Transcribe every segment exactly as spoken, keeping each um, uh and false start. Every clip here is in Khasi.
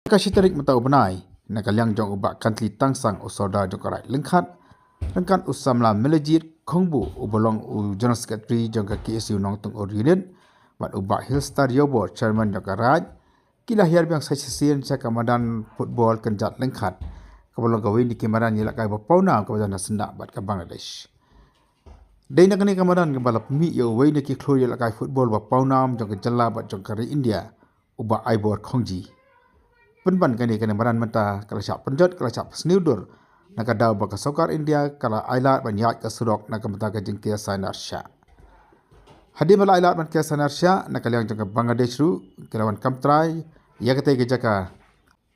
Ka shi tarik mynta u bnai, na ka liang jong u Bah Kantli Tangsang, u Sordar jong ka Raid Lyngkhat, ryngkat u samla Miljit Khongbu, uba long u General Secretary jong ka K S U Nongthymmai Unit, bad u Bah Hillstar Ïawbor, Chairman jong ka Raid, ki la hiar biang sa shisien sha ka madan football kynjat Lyngkhat, kaba long kawei na ki madan ïalehkai ba pawnam kaba don ha syndah bad ka Bangladesh. Dei na kane ka madan kaba la pynmih ïa uwei na ki khlur ïalehkai football ba pawnam jong ka jylla bad jong ka ri India, u Bah Aibor Khongji. Pynban kane, kane ka madan mynta ka la shah pynjot, ka la shah pynsniew dur na ka daw ba ka sorkar India ka la ailad ban ïaid ka surok na ka bynta ka jingker sainar shiah. Hadien ba la ailad ban ker sainar shiah, na ka liang jong ka Bangladesh ruh ki la wan kam trai ïa katei ka jaka.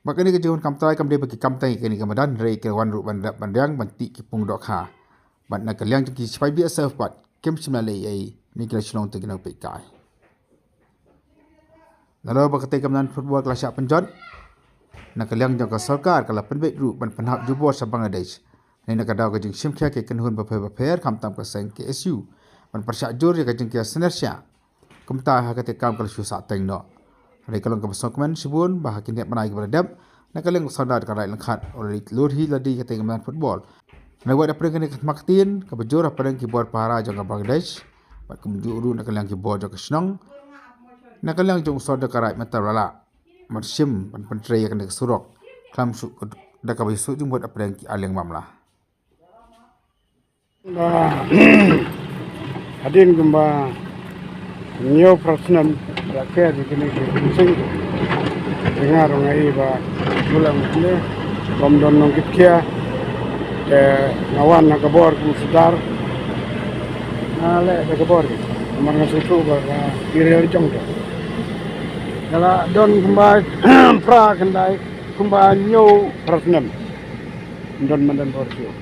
Bad kane ka jingwan kam trai kam dei ba ki kam tang ïa kane ka madan, hynrei ki la wan ruh ban rep ban riang ban tih ki pung dohkha. Bad na ka liang jong ki sipai B S F pat kim shym la leh ei ei, ne ki la shu long tang ki nongpeitkai. Nalor ba katei ka madan football ka la shah pynjot, na ka liang jong ka sorkar ka la pynbeit ruh ban pynhap jubor sha Bangladesh, ne na ka daw ka jingshim khia ki kynhun bapher bapher, khamtam ka seng K S U, ban pyrshah jur ïa ka jingker sainar shiah. Kumta ha katei ka kam ka la shu sah teng noh. Hynrei ka long kaba sngewkmen shibun ba ha ki miet bnai kiba la dep, na ka liang u Sordar ka Raid Lyngkhat u la leit lur hi lade ïa katei ka madan football. Na ka wad hapdeng kane ka thma ktien kaba jur hapdeng ki bor pahara jong ka Bangladesh, bad kumjuh ruh na ka liang ki bor jong ka shnong, na ka liang jong u Sordar ka Raid mynta u la lah ban shim ban pyntrei ïa kane ka surok, khlem shuh da kaba ïasuk jingmut hapdeng ki arliang mamla. Ba hadien kumba hynñiew phra snem la ker ïa kine ki fencing. Te nga ruh nga i ba u la ngi kine bym don nongkit khia. Te nga wan na ka bor kum Sordar, nga leh da ka bor, namar nga sngewthuh ba ka area jong te ka la don kumba phra khyndai, kumba hynñiew phra snem. Ym don madan bor shuh.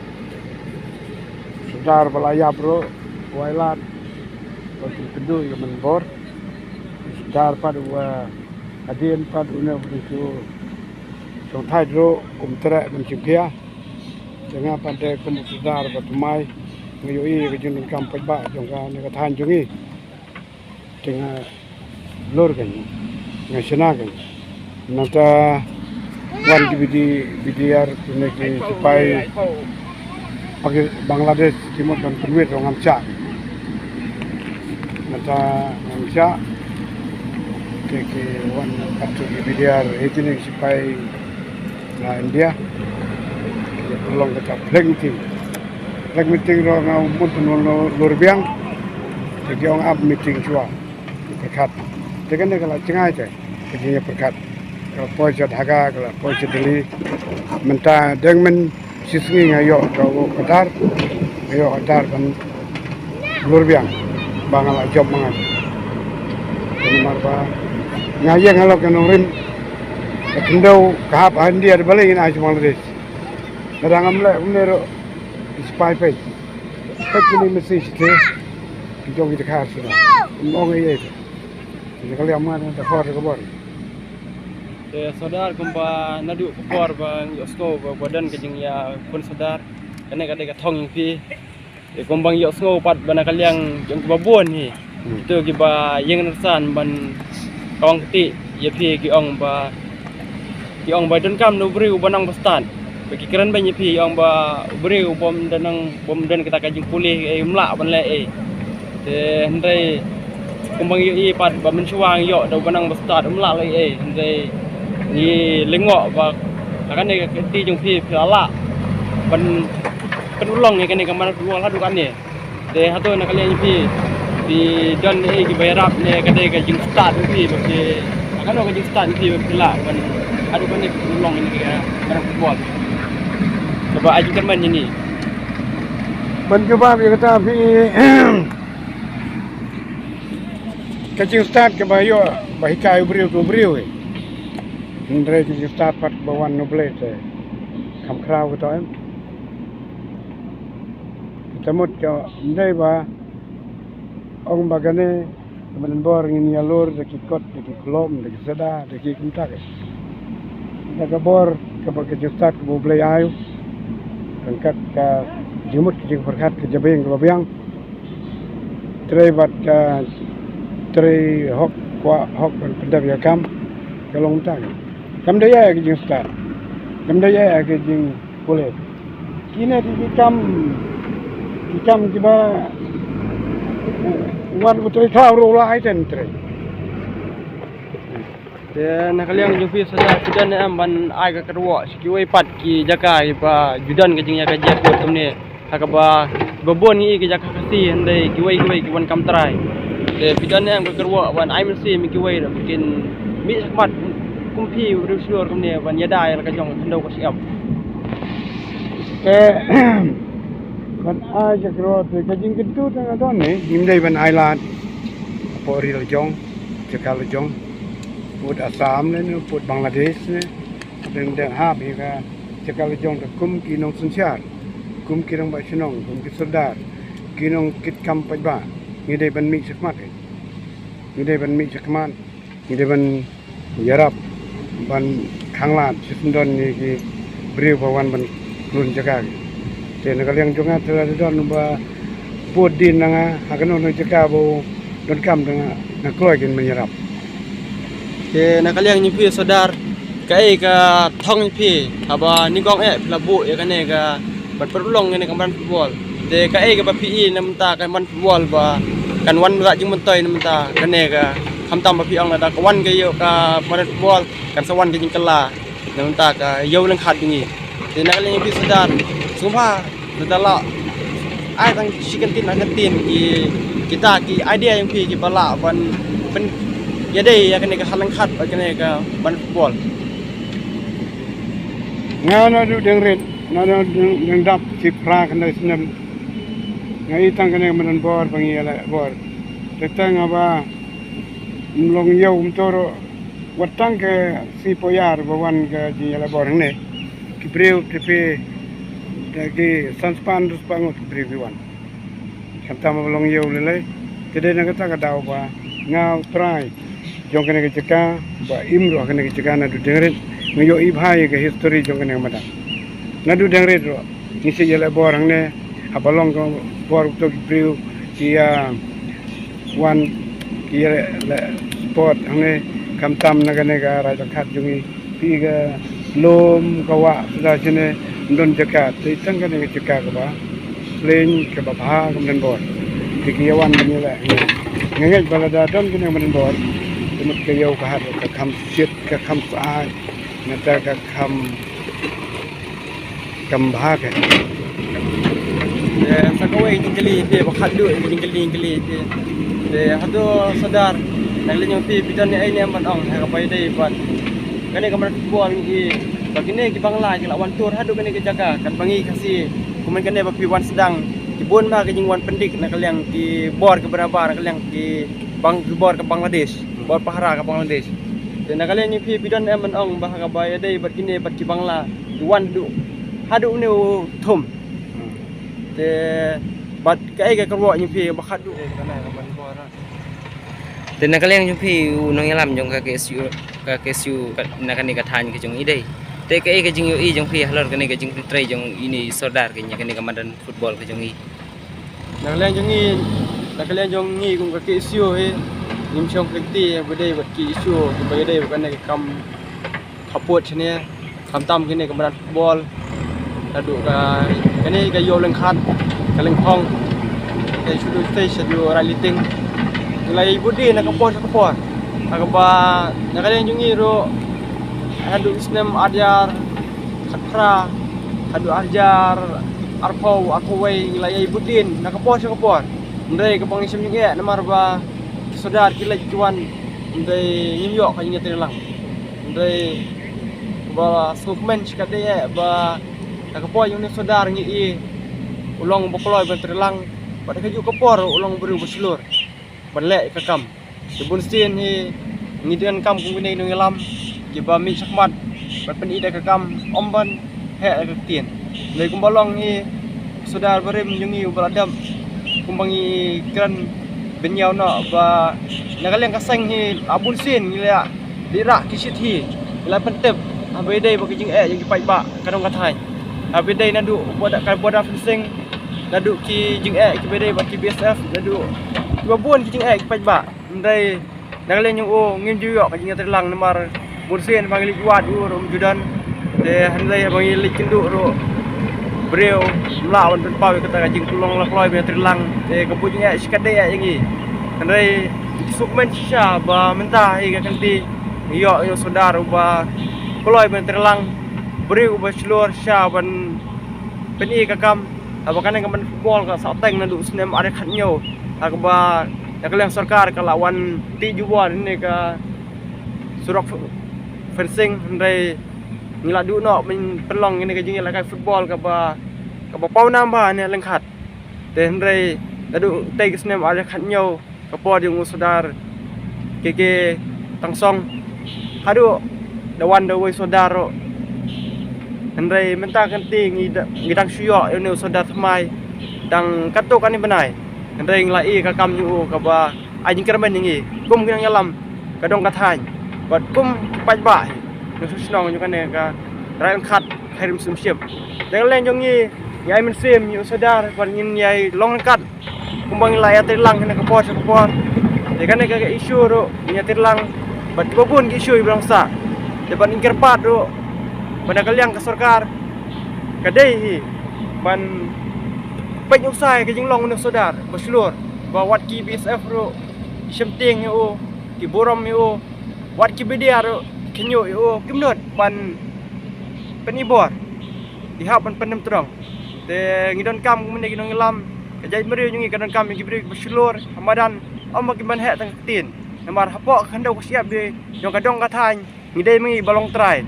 Sordar ba la ïap ruh u ailad ba kin kynduh ïa ka madan bor. Sordar pat uba hadien pat une uba dang shu shongthait ruh um treh ban shim khia. Te nga pat de kum u Sordar ba thymmai, nga ïohi ïa ka jingdonkam paidbah jong kane ka thaiñ jong ngi. Te nga lur kein, nga shna kein. Nangta wan ki B D, B D R, kine ki sipai Paki-, Bangladesh ki mut ban pynwit ruh ngam shah. Nangta ngam shah. Te ki wan pat ki B D R, eh, kine ki sipai na India. Ki pynlong kata flag meeting. Flag meeting ruh nga mut ban lur biang. Te ki ong ap meeting shuwa. Pyrkhat. Te kane ka la jngai te ka jingïapyrkhat. Ka la poi sha Dhaka, ka la poi sha Delhi. Mynta dang mynta shisngi nga ïoh ka order, nga ïoh order ban lur biang ba nga la jop ma nga. Namar ba nga ïeng halor ka nongrim, ka khyndew ka hap ha India, da balei ngin ai sha Bangladesh? Lada ngam leh kumne ruh ki sipai peit, peit kine message te ki jong ki dkhar shuwa. Ym ong ei ei te. Te ka liam nga da khor da ka bor. Te Sordar, kumba naduh ka por ba ngi ïohsngew ba, ba don ka jingïakhun Sordar, kane ka dei ka thong ïa phi. Te kumba ngi ïohsngew pat ba na ka liang jong kiba bun hi, hmm, kito kiba ïeng rynsan ban ong kti ïa phi, ki ong ba, ki ong ba donkam na u briew uba nang ba stad. Ba ki kren beiñ ïa phi, ong ba u briew bym don, bym don kata ka jingpule, eh, um lah ban leh ei. Te hynrei kumba ngi ïohi pat ba mynshuwa ngi ïoh da uba nang ba stad um lah leh ei. Hynrei ngi lyngngoh ba ha kane ka kti jong phi, phi la lah ban pynurlong ïa kane ka madan football haduh katne. Te hato na ka liang jong phi, phi don ei kiba ïarap ne ka dei ka jingstad jong phi ba phi, ha kano ka jingstad jong phi ba phi lah ban haduh katne pynurlong ïa kane ka madan football kaba ai jingkyrmen ïa ngi? Ban jubab ïa kata phi, ka jingstad kaba ïoh ba hikai u briew tu u briew, eh. Hynrei ka jingstad pat kaba wan na U Blei te kham khraw kata, em. Kata mut ka ym dei ba ong ba kane ka madan bor ngin ïalur da ki kot, da ki khlom, da ki soda, da ki kumta ki. Da ka bor kaba ka jingstad kaba U Blei ai u, ryngkat ka jingmut ka jingpyrkhat ka jabieng kaba biang. Trei bad ka trei hok, kwah hok ban pyndep ïa ka kam, ka long kumta ki. Kam da ïa ka jingstad. Kam da ïa ka jingpule. Kine ki, ki kam, ki kam kiba wan u trei thaw ruh la ai ten trei. Te na ka liang jong phi Sordar, phi don ne em ban ai ka kyrwoh sha kiwei pat ki jaka kiba ju don ka jingïakajia kumne, ha kaba, ba bun ngi i ki jaka Khasi hynrei kiwei kiwei ki wan kam trai. Te phi don ne em ka kyrwoh ban ai mynsiem ïa kiwei ruh ba kin mih shakhmat kum phi u briew shlur kumne ban ïada ïa la ka jong ka khyndew ka shyiap. Te ban ai ka kyrwoh te ka jingkyntu te nga don ne, ngim dei ban ai lad hapoh ri la jong, jaka la jong, pud Assam ne, ne pud Bangladesh ne, dang dang hap ïa ka jaka la jong te kum ki nongsynshar, kum ki rangbah shnong, kum ki sordar, ki nongkitkam paidbah, ngi dei ban mih shakhmat. Ngi dei ban mih shakhmat, ngi dei ban ïarap, ban khanglad shisyndon ïa ki briew ba wan ban klun jaka ki. Te na ka liang jong nga te la don ba pud dien na nga ha kano kano jaka ba u donkam te nga, nga kloi kein ban ïarap. Te na ka liang jong phi Sordar, kaei ka thong jong phi haba nyngkong eh phi la buh ïa kane ka ban pynlong kane ka madan football? Te kaei kaba phi i na mynta ka madan football ba kan wan da jingmyntoi na mynta kane ka, khamtam ba phi ong lada ka wan ka ïoh ka madan football kan sa wan ka jingkylla na mynta ka ïew lyngkhat jong ngi? Te na ka liang jong phi Sordar, sngewbha lada lah ai tang shi kyntien ar kyntien ki, kita ki idea jong phi kiba lah ban pyn, ïadei ïa kane ka hat lyngkhat bad kane ka madan football. Nga naduh deng rit, naduh deng, deng dap shi phra khyndai snem, nga i tang kane ka madan bor ba ngi ïaleh bor. Te tang haba ym long ïew kumto ruh, wat tang ka sngi Poiar ba wan ka jingïaleh bor hangne, ki briew te phi, te ki san spah hynriew spah ngut ki briew ki wan. Khamtam ba long ïew lei lei. Te dei na kata ka daw ba nga u trai jong kane ka jaka, ba im ruh ha kane ka jaka naduh deng rit, nga ïohi bha ïa ka history jong kane ka madan. Naduh deng rit ruh ngi shait ïaleh bor hangne, haba long ka bor to ki briew ki ïa wan ki ïaleh sport hangne, khamtam na kane ka raid lyngkhat jong ngi. Phi, ka lum ka wah suda shane, ym don jaka, te tang kane ka jaka kaba plain, kaba bha, ka madan bor. Te ki ïa wan ban ïaleh. Nga ngeit ba lada don kane ka madan bor, te mut ka ïew ka hat ka kham shit, ka kham sah, nangta ka kham, kham bha ka. Te sa kawei jingkylli ïa phi, ba khatduh jingkylli, jingkylli ïa phi. Te hato Sordar, na ka liang jong phi, phi don ei ne em ban ong ha kaba ïadei bad kane ka madan football ngi, ba kine ki Bangla ki la wan tur haduh kane ka jaka, katba ngi Khasi kumne kane ba phi wan sdang, ki bun bha ki jingwan pyndik na ka liang ki bor ki barabar, na ka liang ki bang, ki bor ka Bangladesh, bor pahara ka Bangladesh. Te na ka liang jong phi, phi don em ban ong ba ha kaba ïadei bad kine bad ki Bangla ki wan haduh, haduh une u thum? Te bad kaei ka kyrwoh jong phi ba khatduh? Te na ka liang jong phi u nongïalam jong ka K S U, ka K S U ka, na kane ka thaiñ ka jong i dei. Te kaei ka jingïohi jong phi halor kane ka jingtrei jong ine i Sordar ka ïa kane ka madan football ka jong i? Na ka liang jong ngi, na ka liang jong ngi kum ka K S U hi, ngim shong kynti ba dei bad K S U, ba dei bad kane ka kam khappud shane, khamtam kine ka madan football. Naduh ka, kane ka ïew lyngkhat, ka lyngkhong, ka shu stage sha ju rai liting. Ngi la ïai bud dien na ka por sha ka por. Ha kaba na ka liang jong ngi ruh haduh snem ar hajar khatphra haduh ar hajar arphew, arphew wei ngi la ïai bud dien na ka por sha ka por. Hynrei kaba ngi shem jingeh namar ba Sordar ki leit ki wan, hynrei ngim ïoh ka jingïatreilang. Hynrei ba sngewkmen shikatdei eh ba na ka por jong une u Sordar ngi i u long ba kloi ban treilang, bad ha kajuh ka por u long briew ba shlur ban leh ka kam. Te bunsien hi ngi donkam kum kine ki nongïalam kiba mih shakhmat ban pyni da ka kam, ym ban heh da ka ktien. Hynrei kumba long hi Sordar barim jong ngi uba la dep, kumba ngi kren bynñiaw noh ba na ka liang ka seng hi la bunsien ngi la dih rah ki shithi, ngi la pyntip haba ïadei bad ka jingeh jong ki paidbah ka dong ka thaiñ. Haba ïadei naduh border, ka border fencing, naduh ki jingeh kiba ïadei bad ki B S F, naduh kiba bun ki jingeh ki paidbah. Hynrei na ka liang jong u ngim ju ïoh ka jingïatreilang namar Bun sien ba ngi leit wad u ruh um ju don. Te hynrei ba ngi leit kynduh ruh briew ym lah ban pynpaw ïa kata ka jingpynlong la kloi ban ïatreilang. Te ka buh jingeh shikatdei ïa ngi. Hynrei ngi sngewkmen shisha ba mynta hi ka kynti ngi ïoh ïa u sordar uba kloi ban ïatreilang, briew uba shlur shisha ban pyni ka kam. Haba kane ka bynta football ka sah teng naduh snem ar hajar khathynñiew, ha kaba na ka liang sorkar ka la wan tih jubor ïa kane ka surok fencing, hynrei ngi la duh noh ban pynlong ïa kane ka jingïalehkai football kaba, kaba pawnam bha ne lyngkhat. Te hynrei naduh tei ka snem ar hajar khathynñiew, ka por jong u sordar K K Tangsong, haduh da wan da uwei u sordar ruh. Hynrei mynta ka kynti ngi da, ngi dang shu ïoh ïa une u sordar thymmai dang katto katne bnai. Hynrei ngi la ïohi ka kam jong u kaba ai jingkyrmen ïa ngi kum ki nongïalam ka dong ka thaiñ bad kum ki paidbah hi nongshong shnong jong kane ka rai ryngkat Khyrim Sumship. Te na ka liang jong ngi, ngi ai mynsiem ïa u sordar bad ngin ïai long ryngkat kumba ngi la ïatreilang ha kane ka por sha ka por. Te kane ka, ka issue ruh ngi ïatreilang bad kiba bun ki issue kiba dang sah. Te bad ngi kyrpad ruh ba na ka liang ka sorkar ka dei hi ban pynïohsngew ïa ka jinglong une u sordar ba shlur, ba wat ki B S F ruh ki shemtieng ïa u, ki burom ïa u, wat ki B D R ruh ki khynñiuh ïa u, kim nud ban pynibor, ki hap ban pyndem tyrong. Te ngi donkam kumne ki nongïalam, ka jaitbynriew jong ngi ka donkam ïa ki briew ba shlur ha madan, ym ba ki ban heh tang ka ktien. Namar hapoh ka khyndew ka shyiap jong ka dong ka thaiñ ngi dei ma ngi ba long trai.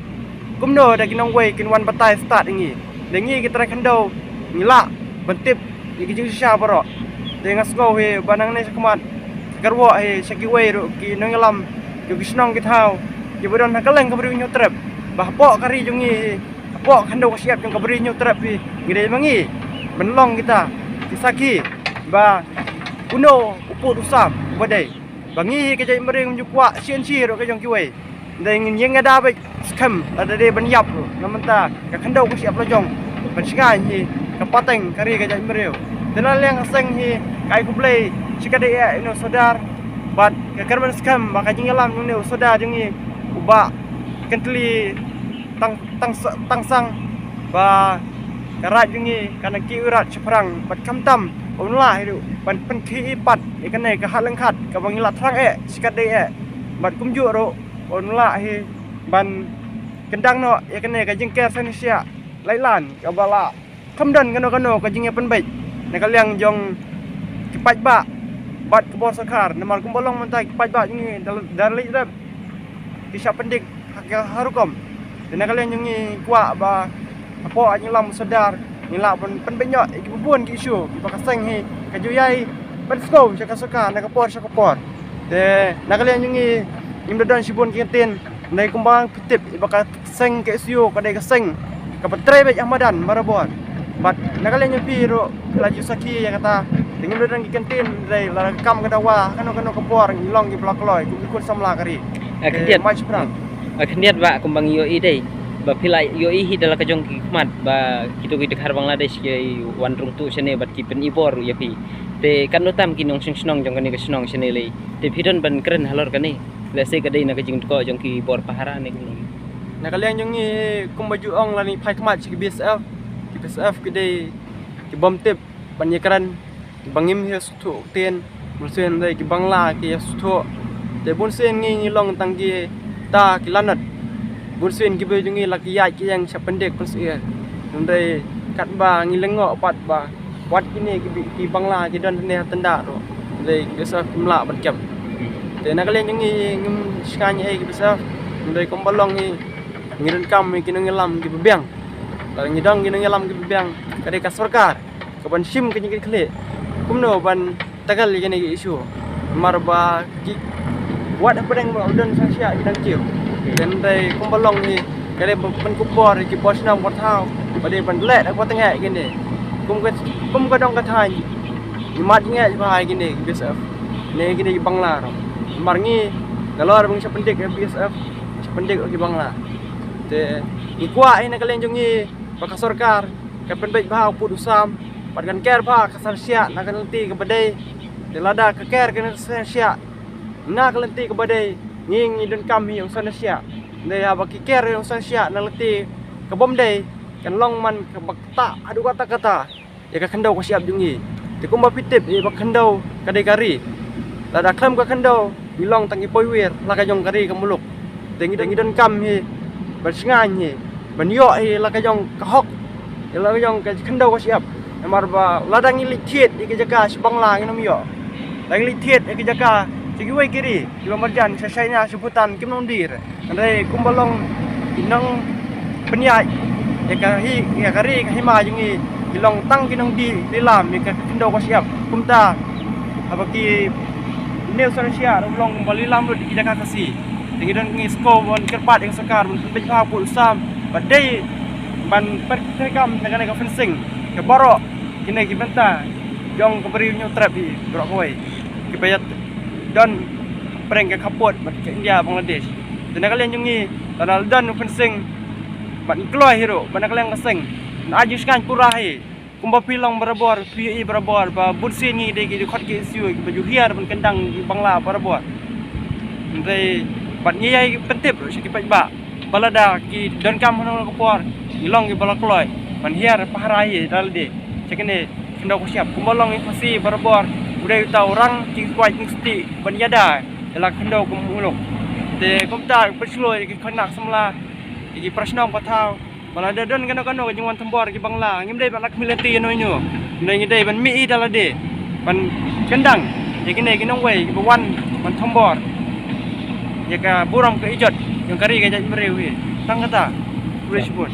Kumno da ki nongwei kin wan batai stad ïa ngi? Da ngi ki trai khyndew ngi lah ban tip ïa ki jingshisha baroh. Te nga sngew hi ba nangne shakhmat ka kyrwoh hi sha kiwei ruh ki nongïalam jong ki shnong ki thaw kiba don ha kylleng ka Bri u Hynñiewtrep, ba hapoh ka ri jong ngi hi, hapoh ka khyndew ka shyiap jong ka Bri u Hynñiewtrep hi, ngi dei ma ngi ban long kita ki sakhi ba uno u pud u sam uba dei. Ba ngi hi ka jaitbynriew ngim ju kwah sien shi ruh ka jong kiwei. Dei ngin ïeng ïada beit skhem lada dei ban ïap ruh, na mynta ka khyndew ka shyiap la jong ban shngaiñ hi ka pateng ka ri ka jaitbynriew. Te na liang ka seng hi ka ai khublei shikatdei ïa une u sordar bad ka kyrmen skhem ba ka jingïalam jong une u sordar jong ngi u Bah Kyntli Tang, Tang, Tangsang, ba ka raid jong ngi kan nang ki rat shaphrang bad khamtam un lah hi ruh ban pynkhih pat ïa kane ka hap lyngkhat kaba ngi la thrang eh shikatdei eh. Bad kumjuh ruh un lah hi ban kyndang noh ïa kane ka jingker sngewsih lait lan kaba la kham don kano kano ka jingïapynbeit na ka liang jong ki paidbah bad ka bor sorkar. Namar kumba long mynta ki paidbah jong ngi da, da leit rep ki shah pyndik ha ka, ha rukom. Te na ka liang jong ngi kwah ba hapoh ka jingïalam u sordar ngi lah ban pynbeit noh ïa kiba bun ki issue kiba ka seng hi ka ju ïai pynsngew sha ka sorkar na ka por sha ka por. Te na ka liang jong ngi ngim da don shibun ki ktien, hynrei kumba phi tip ba ka seng K S U ka dei ka seng kaba trei beit ha madan barabor. Bad na ka liang jong phi ruh phi la ju sakhi ïa kata. Te ngim da don ki ktien, hynrei lada ka kam ka dawa kano kano ka por ngi long kiba la kloi kum ki khun samla ka ri. Ka khyndiat. Te mai shaphrang. Ka khyndiat ba kumba ngi ïohi dei ba phi la ïohi hi da la ka jong ki khmat ba kito ki dkhar Bangladesh ki wan rung tu shane bad ki pynibor ïa phi. Te katno tam ki nongshong shnong jong kane ka shnong shane lei. Te phi don ban kren halor kane, lehse ka dei na ka jingthoh jong ki bor pahara ne kumno? Na ka liang jong ngi kumba ju ong lane phai khmat sha ki B S F. Ki B S F ki dei ki bym tip ban ïakren, kiba ngim ïa sngewthuh ktien, bun sien dei ki Bangla ki ïa sngewthuh. Te bun sien ngi ngi long tang kita ki lanot. Bun sien kiba jong ngi la ki ïaid ki ïeng shah pyndik pynsyier. Hynrei katba ngi lyngngoh pat ba wat kine ki, ki Bangla ki don hangne ha Tyndap ruh, hynrei ki B S F kim lah ban kep. Te na ka liang jong ngi ngim shngaiñ ei ki B S F, hynrei kumba long hi ngi donkam ïa ki nongïalam kiba biang. Lada ngi don ki nongïalam kiba biang, ka dei ka sorkar kaban shim ka jingkitkhlieh kumno ban tackle ïa kine ki issue. Namar ba ki wat hapdeng ba u don sngewsih ki dang kiew. Te hynrei kumba long hi ka dei ban pynkupbor ïa ki bor shnong bor thaw ba dei ban leh da kaba tyngeh ïa kine. Kum ka, kum ka dong ka thaiñ ngi mad jingeh bha ïa kine ki B S F ne kine ki Bangla ruh. Namar ngi nalor ba ngi shah pyndik ïa B S F, shah pyndik ïa ki Bangla. Te ngi kwah hi na ka liang jong ngi ba ka sorkar kan pynbeit bha u pud u sam bad kan ker bha ka sngewsih na ka lynti kaba dei. Te lada ka ker ka sngewsih na ka lynti kaba dei, ngi ngi donkam hi ïa u sngewsih. Nde haba ki ker ïa u Sor Syiah na lade ka bym dei, kan long man kaba ktah haduh katta katta ïa ka khyndew ka shyiap jong ngi. Te kumba phi tip ïa ba khyndew ka dei ka ri. Lada khlem ka khyndew ngi long tang ki poiwir la ka jong ka ri ka muluk. Te ngi, ngi donkam hi ban shngaiñ hi, ban ïoh hi la ka jong ka hok, ïa la ka jong ka khyndew ka shyiap. Namar ba lada ngi leit thied ïa ki jaka sha Bangla ngin ym ïoh. Lada ngi leit thied ïa ki jaka sha kiwei ki ri kiba marjan, sha China, sha Bhutan, kim nang die. Hynrei kumba long ki nongpynïaid ïa ka hi, ïa ka ri ka hima jong ngi, ki long tang ki nongdie lilam ïa ka khyndew ka shyiap. Kumta haba ki, une u Sor Syiah ruh long ba lilam lut ïa ki jaka Khasi. Te ngi don, ngi sngewbha ban kyrpad ïa ka sorkar ban pynbeit bha pud u sam, ba dei ban pyntrei kam na kane ka fencing ka baroh kine ki bynta jong ka Bri u Hynñiewtrep hi baroh kawei, kiba ïadon pyrshah ka khappud bad ka India Bangladesh. Te na ka liang jong ngi, lada la don u fencing bad ngi kloi hi ruh bad na ka liang ka seng, ngi ai jingshngaiñ pura hi. Kumba phi long barabor, phi ïohi barabor ba bun sien ngi dei ki dkhot ki S U kiba ju hiar ban kyndang ki Bangla barabor. Hynrei bad ngi ïai pyntip ruh sha ki paidbah ba lada ki donkam hangno ka por, ngi long kiba la kloi ban hiar pahara hi da lade sha kane ka khyndew ka shyiap. Kumba long ïa Khasi barabor, u dei uta u rang jingkwah jingstieh ban ïada ïa la ka khyndew ka muluk. Te kumta pynshlur ïa ki khynnah samla, ïa ki para shnong para thaw, ba lada don kano kano ka jingwan thombor ki Bangla, ngim dei ban lak military ïano ïano. Ngi dei ban mih hi da lade ban kyndang ïa kine ki nongwei kiba wan ban thombor ïa ka burom ka ijot jong ka ri ka jaitbynriew hi. Tang kata. Khublei shibun.